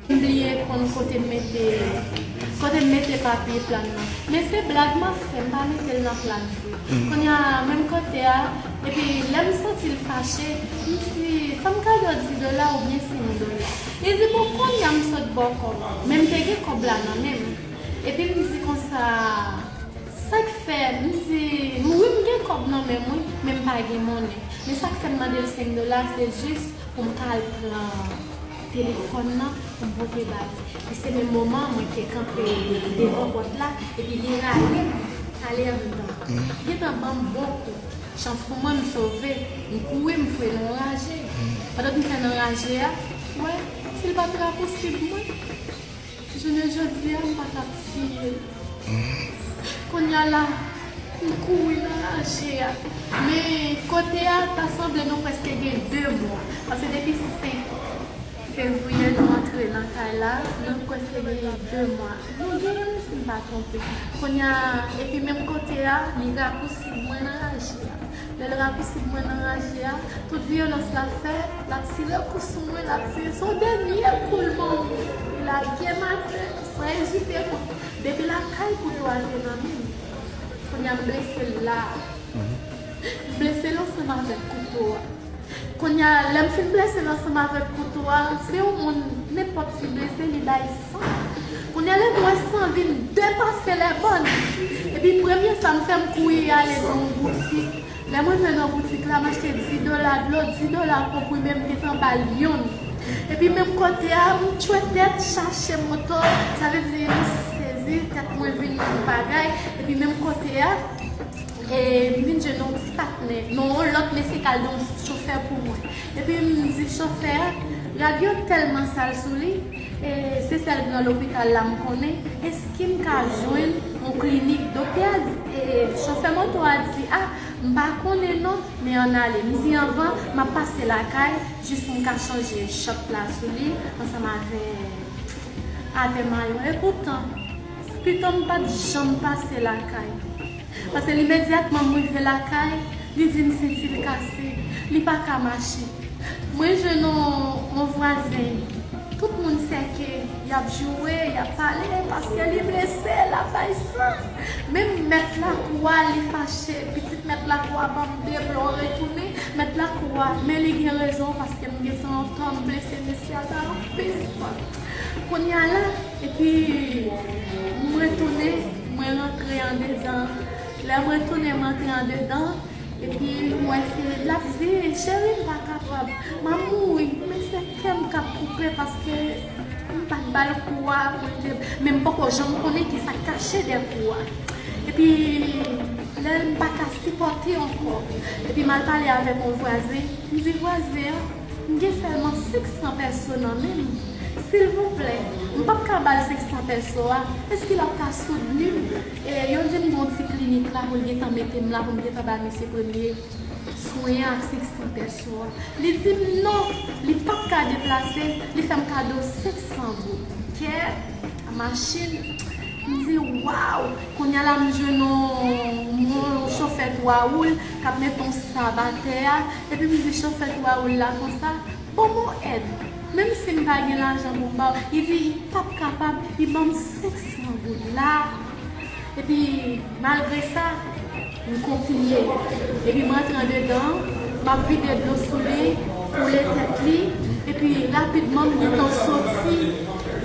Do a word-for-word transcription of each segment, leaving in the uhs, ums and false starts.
M bliye konn kote m mete, kote m mete papye plan nan. Men se blag m ap fè, m pa mete l nan plan vre. Kounye a, menm kote a, epi lè m santi l fache, m di, fè m kado dis dola oubyen senk dola. Li di, bon, kounye a m sot ba w kòb. Men m te gen kòb la nan men m. Epi m di konsa, sa k fè, m di, wi, m gen kòb nan men m, wi, men m pa gen monnen. Men sa k fè m mande l senk dola, se jis pou m ka al pran telefòn nan, pou m pote ba li. E se menm moman an, mwen te kanpe devan pòt la, epi li rale m ale anndan. Li gentan ban m bon kou. Chans pou mwen, m sove, m kouri, m fwe nan yon raje. Pandan m fwe nan raje a, wè, si l pa t rapousib mwen, jounen jodi a, m pa t ap tiye l. Kounye a la, m kouri nan raje a. Men kote a, ta sanble nou prèske gen de mwa. Paske depi senk fevriye, nou antre nan kay la, nou prèske gen de mwa. Nou gen, si m pa twonpe. Kounye a, epi menm kote a, li rapousib mwen nan raje a. Lè l rapousib mwen nan raje a, tout vyolans l ap fè, l ap tire kou sou mwen, l ap tire. Se yon dènye kou l ban mwen. Li lage m atè, san ezite, kou-, depi lakay kouto a te nan men m. Kounye a m blese l la. M blese l ansanm avèk kouto a. Kounye a, lè m fin blese l ansanm avèk kouto a, se yon moun, nenpòt ki blese, li bay san. Kounye a, lè m wè san vin depase lèbòn. Epi premye sa m fè, m kouri ale nan yon boutik. Lè m rive nan boutik la, m achte dis dola dlo, dis dola konprime, m gentan ba l yonn. Epi menm kote a, m tchwe tèt, chache moto, sa vle di m sezi, tèt mwen vin yon bagay. Epi menm kote a, e m vin jwenn yon ti patnè, non, yon lòt mesye k al di yon chofè pou mwen. Epi m di chofè a, rad yo tèlman sal sou li, e se sèl gran lopital la m konnen, èske m ka jwenn yon klinik? Doktè a di, e chofè moto a di, a, m pa konnen non, men ann ale. M di anvan, m ap pase lakay, jis pou m ka chanje chòt la sou li, ansanm avè, avè mayo. Epoutan, pito m pa t janm pase lakay. Paske imedyatman m rive lakay, li di m senti l kase, li pa ka mache. Mwen jwenn yon, yon vwazen, tout moun sèke, y ap joure, y ap pale, paske li blese, l ap bay san. Menm mèt lakou a, li fache, pitit mèt lakou a ban m de blo retounen, mèt lakou a, men li gen rezon, paske m gentan antan m blese, mesye a bay anpil san. Kounye a la, epi m retounen, mwen rantre andedan. Lè m retounen, m rantre andedan, epi m wè se l ap di, cheri, m pa kapab, m ap mouri, men se kè m k ap koupe paske m pa t ba l kou a pou l te, men m poko janm konnen ki sa k kache dèyè kou a. Epi lè m pa ka sipòte ankò, epi m al pale avèk yon vwazen, m di, vwazen an, m gen sèlman senk san pèso nan men m. Silvouplè, m p ap ka ba l senk san pèso a. Èske l ap ka soutni m? E yo di m gon ti klinik la pou l gentan mete m la pou m gentan ba misye premye swen an ak senk san pèso a. Li di m non, li p ap ka deplase, li fè m kado senk san goud. Kè, machin. M di, waw! Kounye a la, m jwenn yon, yon chofè twa wou k ap met yon sab atè a. Epi m di chofè twa wou la konsa, ban m yon èd. Menm si m pa gen lajan pou m ba w. Li di, li p ap kapab, li ban m senk san goud la. Epi, malgre sa, m kontinye. Epi, m rantre andedan, m ap vide dlo sou li, koule tèt li. Epi, rapidman, m gentan soti,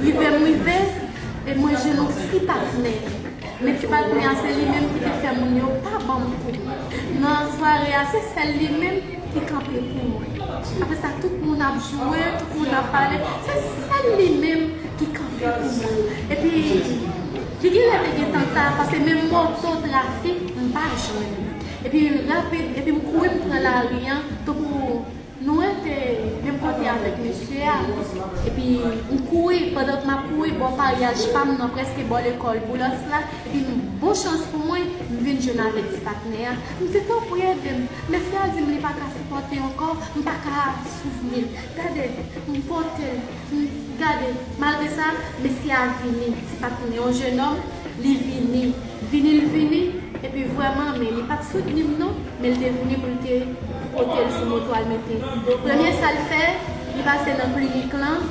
rive m rive, e mwen jwenn yon ti patnè. Men ti patnè a, se li menm ki te fè moun yo pa ban m kou. Nan sware a, se sèl li menm ki kanpe pou mwen. Apre sa, tout moun ap joure, tout moun ap pale. Se sèl li menm ki kanpe pou mwen. Epi, li genlè te gentan ta, paske menm moto trafik, m pa jwenn. Epi, rapid, epi m kouri, m pran lari an, tankou nou rete menm kote avèk mesye a. Epi, m kouri, pandan m ap kouri bò paryaj pa m nan, prèske bò lekòl Boulos la, epi m, bon chans pou mwen, m vin jwenn avèk ti patnè a. M di, tanpri ede m. Mesye a di m li pa ka sipòte ankò, m pa ka soutni l. Gade, m pote l, m, gade, malgre sa, mesye a vini, ti patnè, yon jenòm, li vini. Vini, l vini, epi vrèman, men li pa t soutni m non, men l te vini pou l te pote l sou moto al mete. Premye sa l fè, li pase nan klinik lan,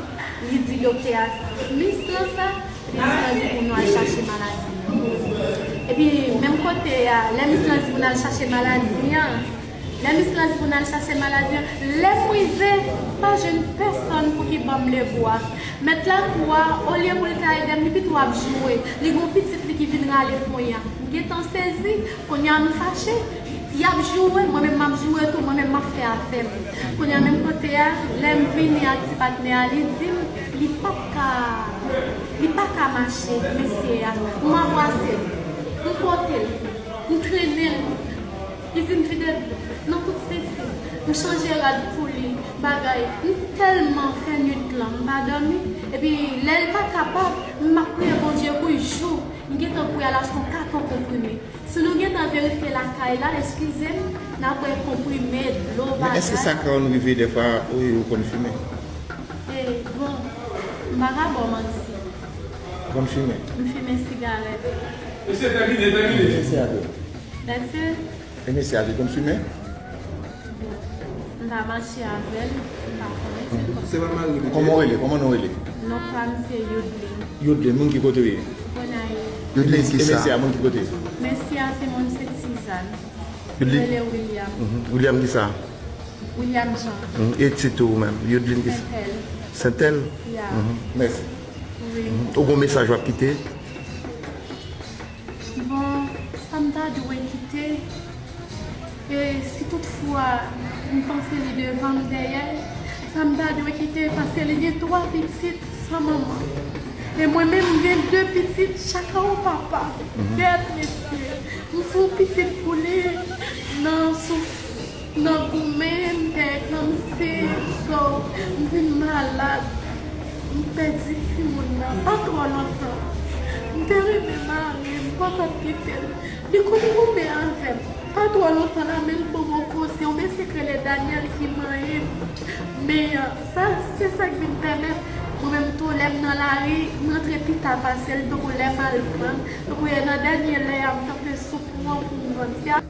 li di Doktè a, Mis lan sa, epi Mis lan di pou nou al chache maladi an. Epi menm kote a, lè Mis lan di pou nou al chache maladi an, lè Mis lan di pou nou al chache maladi an, lè m rive, pa jwenn pèsonn pou ki ban m levo a. Mèt lakou a, olye pou l ta ede m, li pito ap joure. Li gen yon pitit li ki vin rale fon an. M gentan sezi, kounye a m fache. Y ap joure, mwen menm m ap joure tou, mwen menm m ap fè afè m. Kounye a menm kote a, lè m vini ak ti patnè a, li di m, li p ap ka, li pa ka mache, mesye a. M anbrase l, m pote l, m trennen l. Li di m vide dlo nan tout senti. M chanje rad pou li, bagay. M tèlman fè nwit lan, m pa dòmi. Epi lè l pa kapab, m ap priye Bondye pou l jou. M gentan kouri al achte yon katon konprime. Si nou gentan verifye lakay la, eskize m, n ap wè konprime, dlo, bagay. Men èske sa ka konn rive dèfwa ou, ou konn fimen? E, bon, m pa ka ba w manti. Ou konn fimen? M fimen sigarèt. Mesye, tèmine, tèmine. Mesye a tou. Mesye? E mesye a tou konn fimen? M pa mache avè l, m pa konnen se kòman. Se pa mari li. Kòman w rele? Kòman non w rele? Non pa m se Youdlin. Youdlin, moun ki kote w ye? Gonayiv. Youdlin ki sa? E mesye a, moun ki kote? Mesye a se moun Sentizàn. Youdlin? Li rele William. Mhm. William ki sa? William Jean. Mhm. E tit ou menm? Youdlin ki sa? Sentèl. Sentèl? Ya. Mhm. Mèsi. Wi. Mhm. Ou gon mesaj w ap kite? Bon, sa m ta dwe kite, e si toutfwa m panse li devan m dèyè, sa m ta dwe kite, paske li gen twa pitit san manman. E mwen menm, m gen de pitit, chak a yon papa. Mhm. Kèt, mesye, m se yon pitit pou li nan souf nan goumen, m te kòmsi, so, m vin malad. M pèdi timoun nan pa twò lontan. M te renmen mari m, m pa t ap kite l. Li konn goumen avè m. Pa twò lontan la, men l ban m yon koze, yon mesye k rele Daniel ki manyen m. Men, sa, se sa k vin pèmèt mwen menm tou, lè m nan lari, m rantre pita pase l, tankou lè m al vann, tankou nan dènye lè a, m kanpe sou pon an pou m vann. Se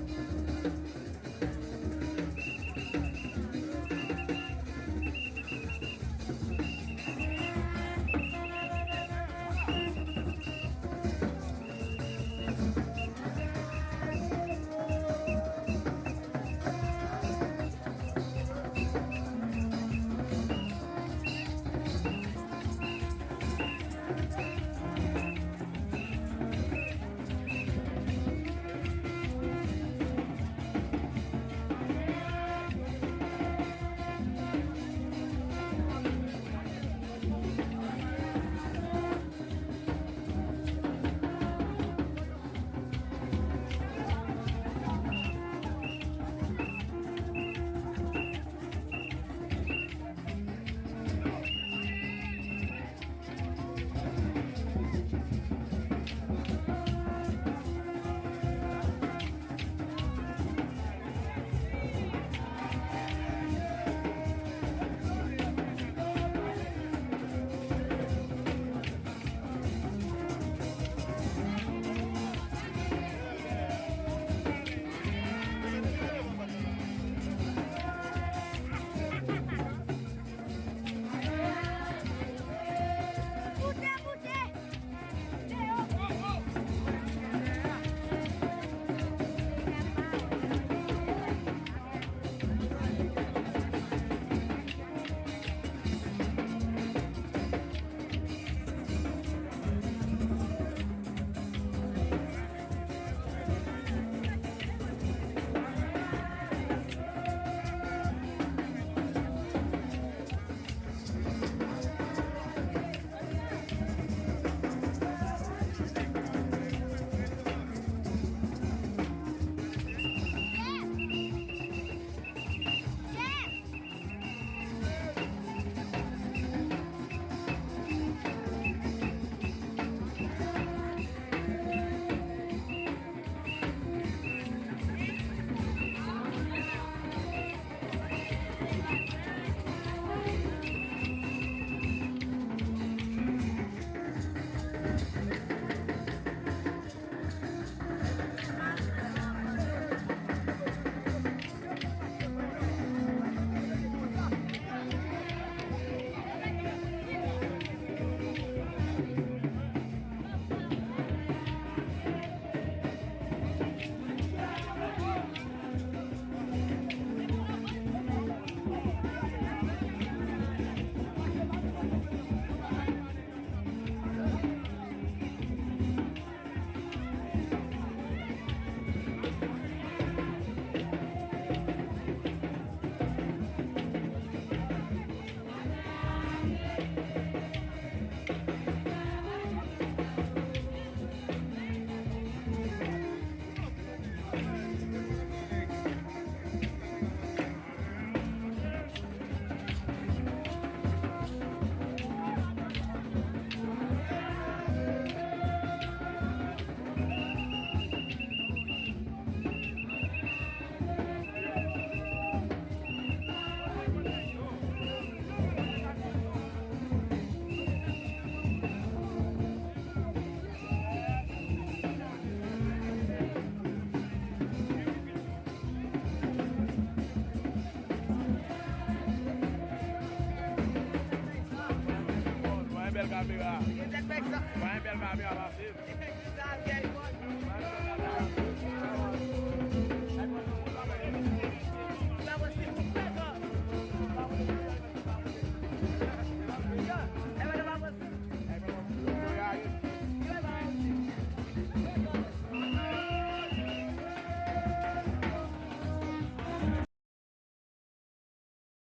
Pa yon bèl papye a pase.